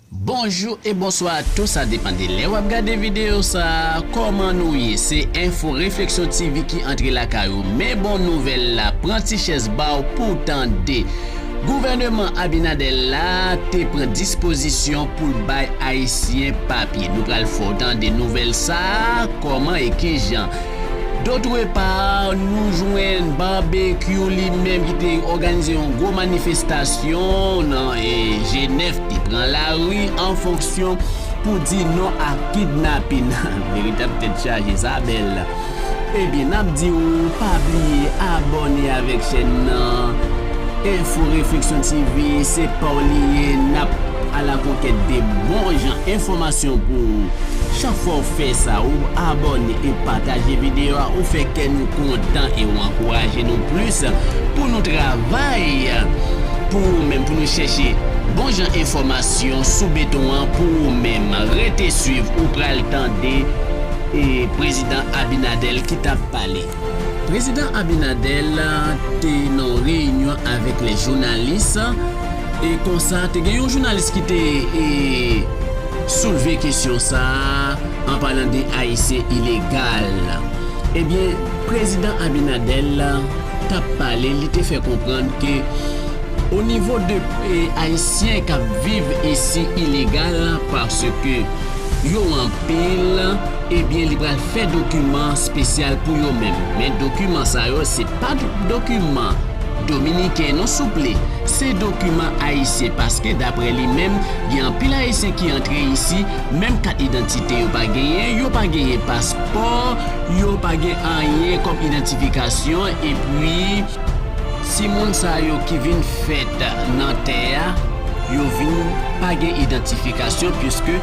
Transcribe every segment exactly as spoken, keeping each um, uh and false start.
Bonjou e bonswa a tou, sa depann de lè w ap gade videyo sa a. Kòman nou ye? Se Enfo Refleksyon T V ki antre lakay ou. Men bon nouvèl la, pran ti chèz ba w pou w tande. Gouvèneman Abinader la te pran dispozisyon pou l bay Ayisyen papye. Nou pral fè w tande nouvèl sa a, kòman e kijan. Dòt pa, nou jwenn Barbecue li menm ki te òganize yon gwo manifestasyon nan e, Jenèf, te pran lari an fonksyon pou di non a kidnapin. Veritab tèt chaje, sa bèl. Ebyen, n ap di w pa bliye abòne avèk chèn nan. Enfo Refleksyon T V, se pa w li ye, n ap alakonkèt de bon jan enfòmasyon pou ou. Chak fwa w fè sa, ou abòne e pataje videyo a, ou fè kè nou kontan e ou ankouraje nou plis pou nou travay pou ou menm, pou nou chèche bon jan enfòmasyon sou beton an pou ou menm. Rete swiv, ou pral tande e Prezidan Abinader ki t ap pale. Prezidan Abinader te nan yon reyinyon avèk lè jounalis, e konsa te gen yon jounalis ki te e, soulve kesyon sa a an palan de Ayisyen ilegal. Ebyen, Prezidan Abinader t ap pale, li te fè konprann ke o nivo de e, Ayisyen k ap viv isi ilegal, paske yo anpil, ebyen, li pral fè dokiman espesyal pou yo menm. Men dokiman sa yo, se pa dokiman dominiken non, souple. Se dokiman ayisyen, paske daprè li menm, gen anpil Ayisyen ki antre isi, menm kat idantite yo pa genyen, yo pa genyen paspò, yo pa gen anyen kòm idantifikasyon, epi si moun sa yo ki vin fèt nan tè a, yo vin pa gen idantifikasyon, piske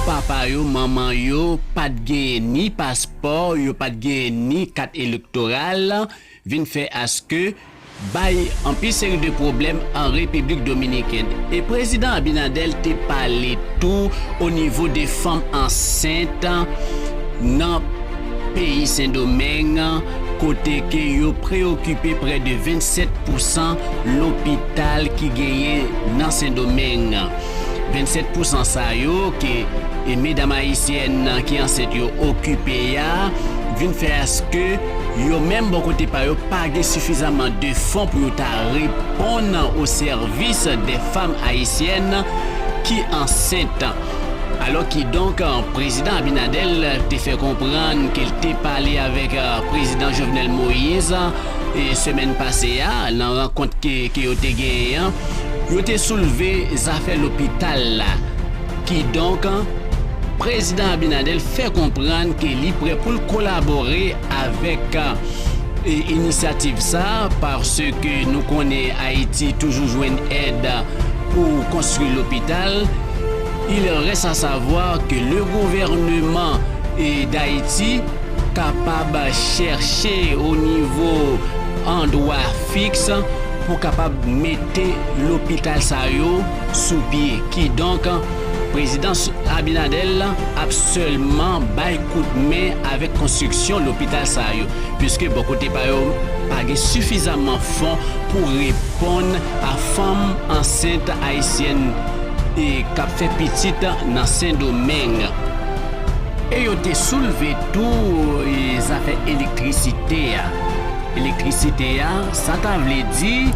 papa yo, manman yo pa t genyen ni paspò, yo pa t genyen ni kat elektoral, vin fè aske bay anpil seri de pwoblèm an Repiblik Dominikèn. E Prezidan Abinader te pale tou o nivo de fanm ansent nan peyi Sendomeng, kote ke yo preyokipe prè de vennsèt pousan lopital ki genyen nan Sendomeng. Vennsèt pousan sa yo ke e medam ayisyèn ki ansent yo okipe a vin fè aske yo menm bò kote pa yo pa gen sifizaman de fon pou yo ta reponn o sèvis de fanm ayisyèn ki ansent. Alò kidonk, Prezidan Abinader te fè konprann ke l te pale avèk, eh, Prezidan Jovenel Moïse, eh, semèn pase a, nan rankont ke, ke yo te genyen an. Yo te soulve zafè lopital la. Kidonk, Prezidan Abinader fè konprann ke li prè pou l kolabore avèk, eh, e inisyativ sa, paske nou konnen Ayiti toujou jwenn èd pou konstwi lopital. Il reste à savoir que le gouvernement, eh, d'Haïti kapab chèche o nivo andwa fiks pou kapab mete lopital sa yo sou pye. Kidonk, Prezidan Abinader ap sèlman bay kout men avèk konstriksyon lopital sa yo, piske bò kote pa yo pa gen sifizaman fon pou reponn a fanm ansent ayisyèn e k ap fè pitit nan Sendomeng. E yo te soulve tou, e, zafè elektrisite a. Elektrisite a, sa ta vle di,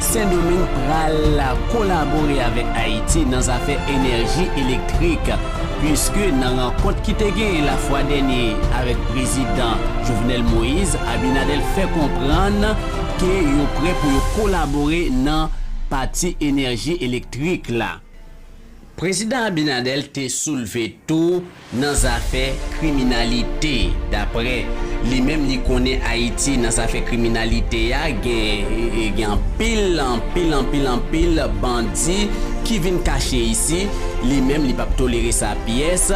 Sendomeng pral kolabore avèk Ayiti nan zafè enèji elektrik, piske nan rankont ki te genyen lafwa dènye avèk Prezidan Jovenel Moïse, Abinader fè konprann ke yo prè pou yo kolabore nan pati enèji elektrik la. Prezidan Abinader te soulve tou nan zafè kriminalite. Daprè li menm, li konnen Ayiti nan zafè kriminalite a, gen, gen anpil, anpil, anpil, anpil bandi ki vin kache isi. Li menm, li p ap tolere sa pyès.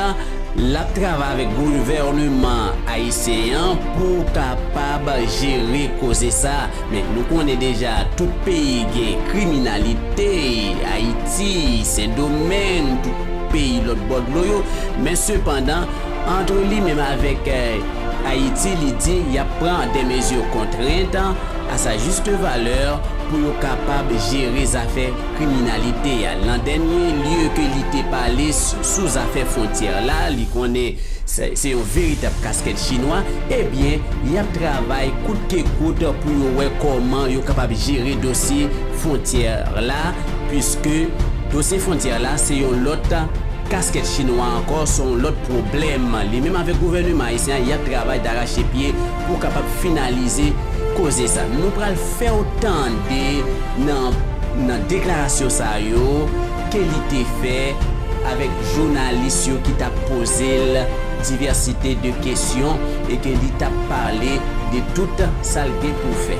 L ap travay avèk gouvèneman ayisyen an pou kapab jere koze sa. Men nou konnen deja tout peyi gen kriminalite, Ayiti, Sendomeng, tout peyi lòt bò dlo yo. Men sepandan, antre li menm avèk, eh, Ayiti, li di y ap pran de mezi kontrent a sa jis valè pou yo kapab jere zafè kriminalite a. Nan dènye lye ke li te ale s- sou zafè fwontyè la, li konnen se se yon veritab kaskèt chinwa, ebyen, y ap travay kout ke kout pou yo wè kòman yo kapab jere dosye fwontyè la, piske dosye fwontyè la se yon lòt kaskèt chinwa ankò, se yon lòt pwoblèm. Li menm avèk gouvènman ayisyen an, y ap travay darache pye pou kapab finalize koze sa. Nou pral fè w tande nan nan deklarasyon sa yo ke li te fè avèk jounalis yo ki t ap poze l divèsite de kesyon e ke li t ap pale de tout sa l gen pou fè.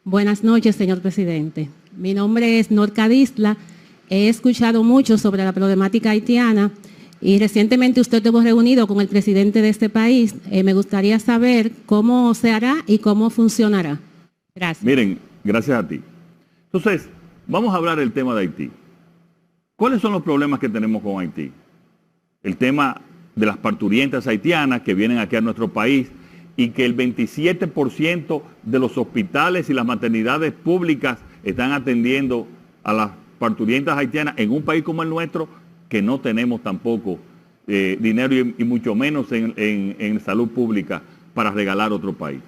Buenas noches, señor presidente. Mi nombre es Norca Disla. He escuchado mucho sobre la problemática haitiana y recientemente usted estuvo reunido con el presidente de este país. Eh, me gustaría saber cómo se hará y cómo funcionará. Gracias. Miren, gracias a ti. Entonces, vamos a hablar del tema de Haití. ¿Cuáles son los problemas que tenemos con Haití? El tema de las parturientas haitianas que vienen aquí a nuestro país y que el veintisiete por ciento de los hospitales y las maternidades públicas están atendiendo a las parturientas haitianas en un país como el nuestro, que no tenemos tampoco eh, dinero y, y mucho menos en, en, en salud pública para regalar a otro país.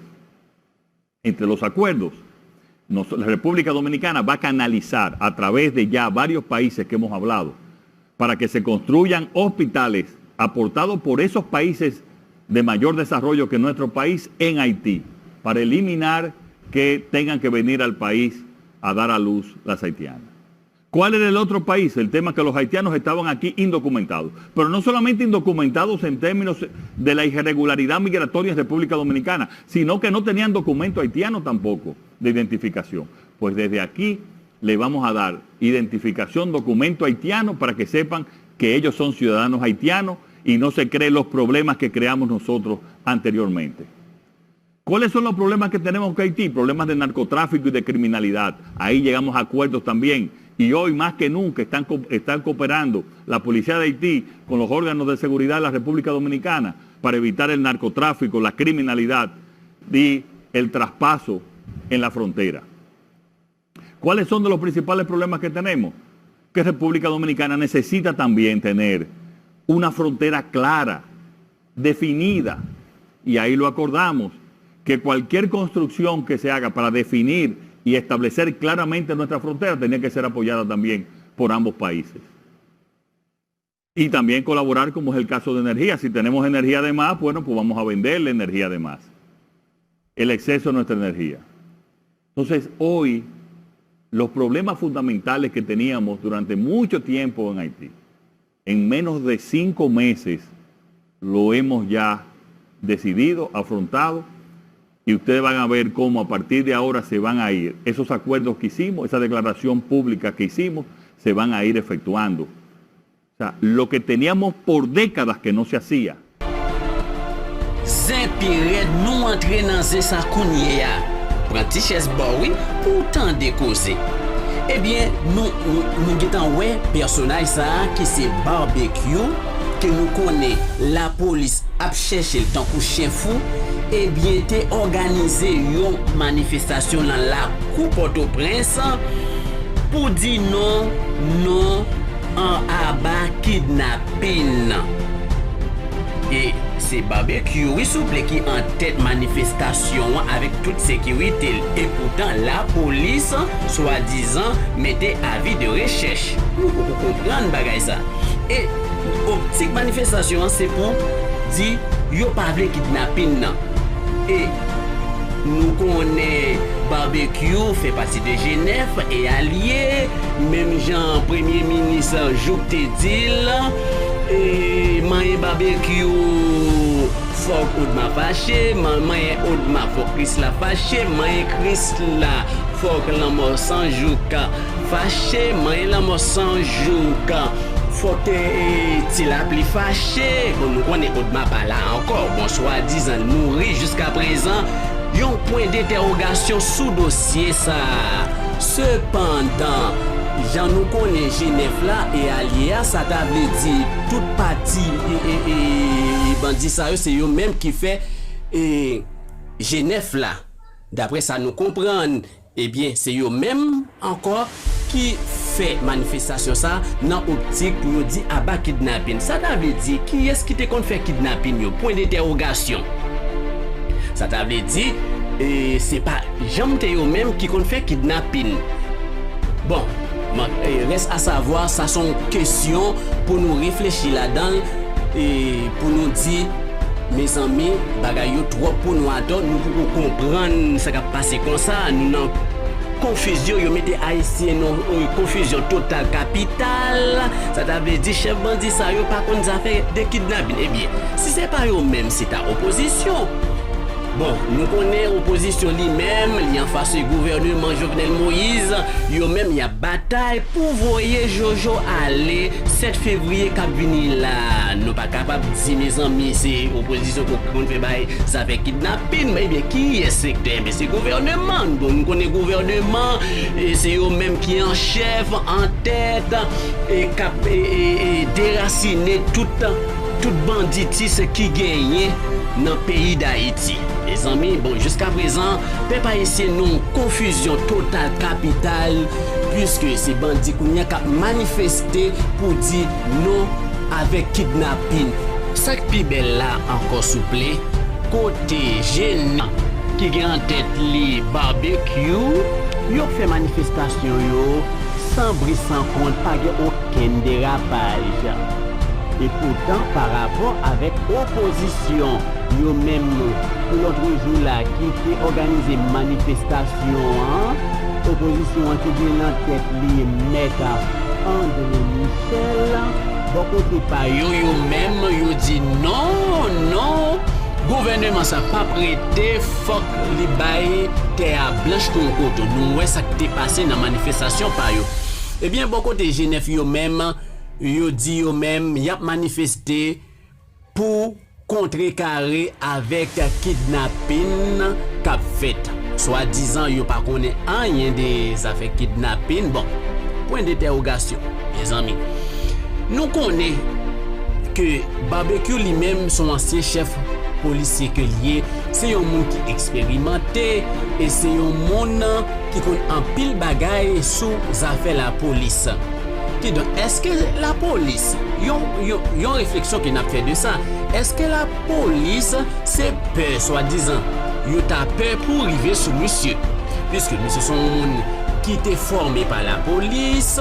Entre los acuerdos, nos- la República Dominicana va a canalizar a través de ya varios países que hemos hablado para que se construyan hospitales aportados por esos países de mayor desarrollo que nuestro país en Haití, para eliminar que tengan que venir al país a dar a luz las haitianas. ¿Cuál era el otro país? El tema que los haitianos estaban aquí indocumentados. Pero no solamente indocumentados en términos de la irregularidad migratoria en República Dominicana, sino que no tenían documento haitiano tampoco de identificación. Pues desde aquí le vamos a dar identificación, documento haitiano para que sepan que ellos son ciudadanos haitianos y no se creen los problemas que creamos nosotros anteriormente. ¿Cuáles son los problemas que tenemos con Haití? Problemas de narcotráfico y de criminalidad. Ahí llegamos a acuerdos también. Y hoy más que nunca están, co- están cooperando la policía de Haití con los órganos de seguridad de la República Dominicana para evitar el narcotráfico, la criminalidad y el traspaso en la frontera. ¿Cuáles son de los principales problemas que tenemos? Que República Dominicana necesita también tener una frontera clara, definida, y ahí lo acordamos, que cualquier construcción que se haga para definir y establecer claramente nuestra frontera tenía que ser apoyada también por ambos países. Y también colaborar como es el caso de energía. Si tenemos energía de más, bueno, pues vamos a vender la energía de más. El exceso de nuestra energía. Entonces, hoy, los problemas fundamentales que teníamos durante mucho tiempo en Haití, en menos de cinco meses lo hemos ya decidido, afrontado, y ustedes van a ver cómo a partir de ahora se van a ir esos acuerdos que hicimos, esa declaración pública que hicimos, se van a ir efectuando. O sea, lo que teníamos por décadas que no se hacía. Zen pi rèd, nou antre nan zen sa kounye a. Pran ti chèz ba w wi pou w tande koze. Ebyen, nou, nou, nou gentan wè pèsonaj sa a ki se Barbecue, ke nou konnen lapolis ap chèche l tankou chen fou, ebyen te òganize yon manifestasyon nan lakou Pòtoprens pou di non, non, an aba kidnapin. E se Barbecue wi souple ki antèt manifestasyon an avèk tout sekirite l. Epoutan lapolis swadizan mete avi de rechèch. Nou poko konprann bagay sa. E optik manifestasyon an se pou di yo pa vle kidnapin nan. E nou konnen Barbecue fè pati de G nèf e alye, menm jan premye minis Jouk te di l, e manyen Barbecue fòk Odma fache, man- manyen Odma fòk Krisla fache, manyen Krisla fòk Lanmò San Jouk fache, manyen Lanmò San Jouk fòk te e, Ti Lapli fache. Bon, nou konnen Odma pa la ankò. Bon, swadizan l mouri jiska prezan. Yon pwen dentèwogasyon sou dosye sa a. Sepandan, jan nou konnen G nèf la e alye a, sa ta vle di tout pati e, e, e, e bandi sa yo, se yo menm ki fè e, G nèf la. Daprè sa nou konprann, Ebyen, se yo menm ankò ki fè manifestasyon sa nan optik pou yo di aba kidnapin. Sa ta vle di, kiyès ki te konn fè kidnapin yo? Pwen dentèwogasyon. Sa ta vle di, e, se pa janm te yo menm ki konn fè kidnapin. Bon, man, e, rès a savwa, sa se yon kesyon pou nou reflechi ladan l, e, pou nou di, mezanmi, bagay yo twòp pou nou atò, nou poko konprann sa k ap pase konsa, nou nan konfizyon, yo mete Ayisyen nan, e, konfizyon total kapital. Sa ta vle di chèf bandi sa yo pa konn zafè de kidnapin. Ebyen, si se pa yo menm, se ta opozisyon. Bon, nou konnen opozisyon li menm, li anfas gouvèneman Jovenel Moïse, yo menm y ap batay pou voye Jojo ale sèt fevriye k ap vini la. Nou pa kapab di, mezanmi, se opozisyon ki konn fè bay zafè kidnapin. Ebyen, kiyès sektè? Ebyen, se gouvèneman. Bon, nou konnen gouvèneman, e, se yo menm ki an chèf, an tèt, e k ap, e, e, e, derasine tout, tout banditis ki genyen nan peyi Dayiti. Mezanmi, bon, jiskaprezan, pèp ayisyen nan yon konfizyon total kapital, piske se bandi kounye a k ap manifeste pou di non avèk kidnapin. Sa k pi bèl la ankò, souple, kote jèn ki gen an tèt li Barbecue, yo fè manifestasyon yo san bri san kont, pa gen okenn derapaj. Epoutan, parapò avèk opozisyon, yo menm, pou lòt jou la, ki te òganize manifestasyon an, opozisyon an ki gen nan tèt li Mèt André Michel, bò kote pa yo, yo menm, yo di non, non, gouvèneman sa p ap rete, fòk li bay tè a blanch kon koton. Nou wè sa k te pase nan manifestasyon pa yo. Ebyen, bò kote G nèf yo menm, yo di yo menm, y ap manifeste pou kontrekare avèk kidnapin k ap fèt. Swadizan yo pa konnen anyen de zafè kidnapin. Bon, pwen dentèwogasyon, mezanmi. Nou konnen ke Barbecue li menm se yon ansyen chèf polisye ke l ye, se yon moun ki eksperimante e se yon moun ki konn anpil bagay sou zafè lapolis. Kidonk, èske lapolis, yon, yon, yon refleksyon ke n ap fè de sa, èske lapolis se pè, swadizan, yo ta pè pou rive sou misye? Piske misye se yon moun ki te fòme pa lapolis,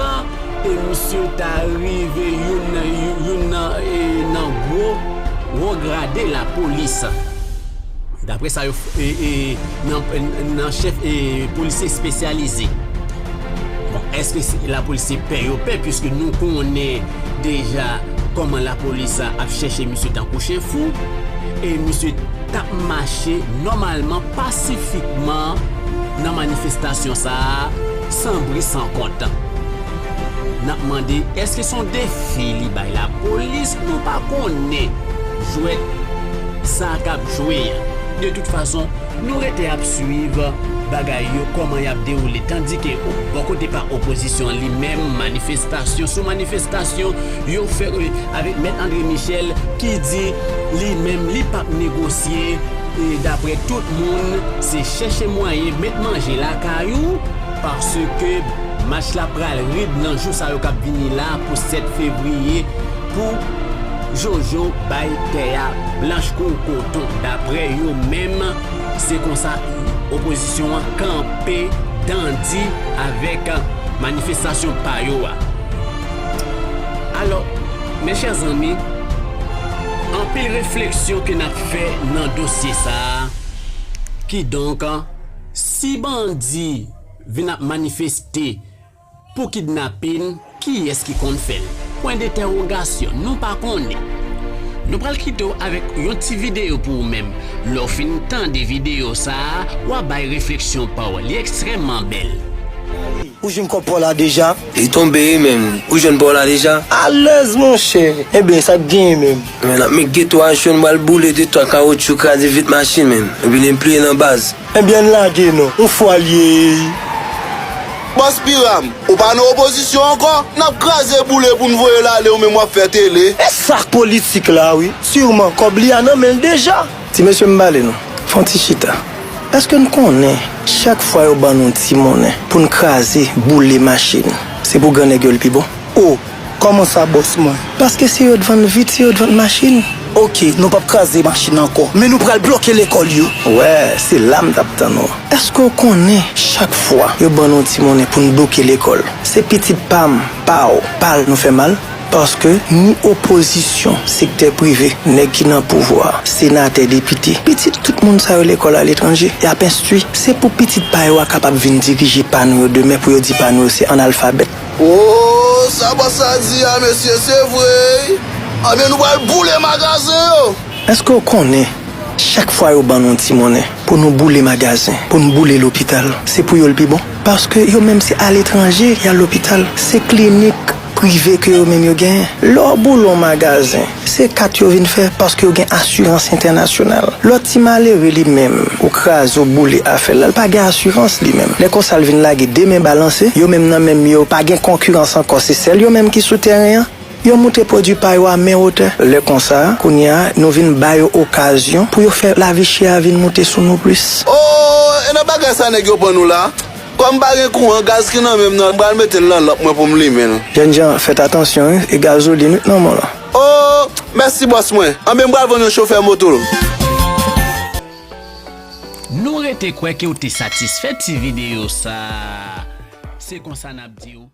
e misye ta rive youn nan, youn nan, e, nan gwo, gwo grade lapolis. Daprè sa yo, e, e, nan, nan chèf, e, polisye espesyalize. Bon, èske se lapolis se pè yo pè, piske nou konnen deja kòman lapolis ap chèche misye tankou chen fou, e misye t ap mache nòmalman, pasifikman, nan manifestasyon sa a, san bri, san kont. N ap mande, èske se yon defi li bay lapolis? Nou pa konnen jwèt sa k ap jwe a. De tout fason, nou rete ap swiv bagay yo, kòman y ap dewoule. Tandike, o, bò kote pa opozisyon an li menm, manifestasyon sou manifestasyon, yo fè, e, avèk Mèt André Michel ki di li menm, li p ap negosye, e, daprè tout moun, se chèche mwayen met manje lakay ou, paske match la pral rid nan jou sa yo k ap vini la pou sèt fevriye, pou Jojo bay tè a blanch kou koton. Daprè yo menm, se konsa opozisyon an kanpe dandi avèk manifestasyon pa yo a. Alò, mes chers amis, anpil refleksyon ke n ap fè nan dosye sa a. Kidonk, si bandi vin ap manifeste pou kidnapin, kiyès ki konn fè l? Pwen dentèwogasyon, nou pa konnen. Nou pral kite w avèk yon ti videyo pou ou menm. Lè w fin tande videyo sa a, w a bay refleksyon pa w. Li ekstrèmman bèl. Ou jwenn kòb pa w la deja? Li tonbe wi menm. Ou jwenn pa w la deja? Alèz monchè. Ebyen, sa k genyen menm? Men n ap met geto a jwenn, m pral boule de twa kawotchou, kraze vit machin menm. Epi li pliye nan baz. Ebyen ann lage non, yon fwa l ye. Bòs Piram, ou pa nan opozisyon ankò? N ap kraze boule pou n voye l ale, ou menm w ap fè tele. E sa k politik la wi. Siman kòb li a nan men l deja. Ti mesye m pale non. Fè yon ti chita. Èske n konnen, chak fwa yo ban nou ti monnen pou n kraze, boule machin, se pou grannèg yo l pi bon? O, kòman sa, bòs mwen? Paske se yo t vann vit, se yo t vann machin. Oke, nou p ap kraze machin ankò, men nou pral bloke lekòl yo. Wè, se la m t ap tann ou. Èske w konnen, chak fwa yo ban nou ti monnen pou n bloke lekòl, se pitit pa m, pa w, pa l nou fè mal? Paske ni opozisyon, sektè prive, nèg ki nan pouvwa, senatè, depite, pitit tout moun sa yo lekòl aletranje, y ap enstwi. Se pou pitit pa yo a kapab vin dirije pa nou yo demen, pou yo di pa nou yo se analfabèt. O, sa bòs la di a, mesye, se vre wi. Anben, nou pral boule magazen yo. Èske w konnen, chak fwa yo ban nou ti monnen pou nou boule magazen, pou n boule lopital, se pou yo l pi bon? Paske yo menm se aletranje y al lopital, se klinik prive ke yo menm yo genyen. Lè w boule yon magazen, se kat yo vin fè paske yo gen asirans entènasyonal. Lòt ti malere li menm, ou kraze, ou boule afè l la, l pa gen asirans li menm. Lè konsa l vin lage de men balanse, yo menm nan menm yo pa gen konkirans ankò, se sèl yo menm ki sou tèren an. Yo moute pwodui pa yo a men wotè. Lè konsa, kounye a, nou vin ba yo okazyon pou yo fè lavi chè a vin moute sou nou plis. O, e nan bagay sa nèg yo pran nou la? Kòm pa gen kouran, gaz ki nan men m nan, m pral mete l nan lanp mwen pou m limen l. Jènjan, fèt atansyon wi, e gazolin wi k nan men w lan. O, mèsi bòs mwen. Anben m pral vann yon chofè moto. Nou rete kwè ke w te satisfè ti videyo sa. Se konsa n ap di w.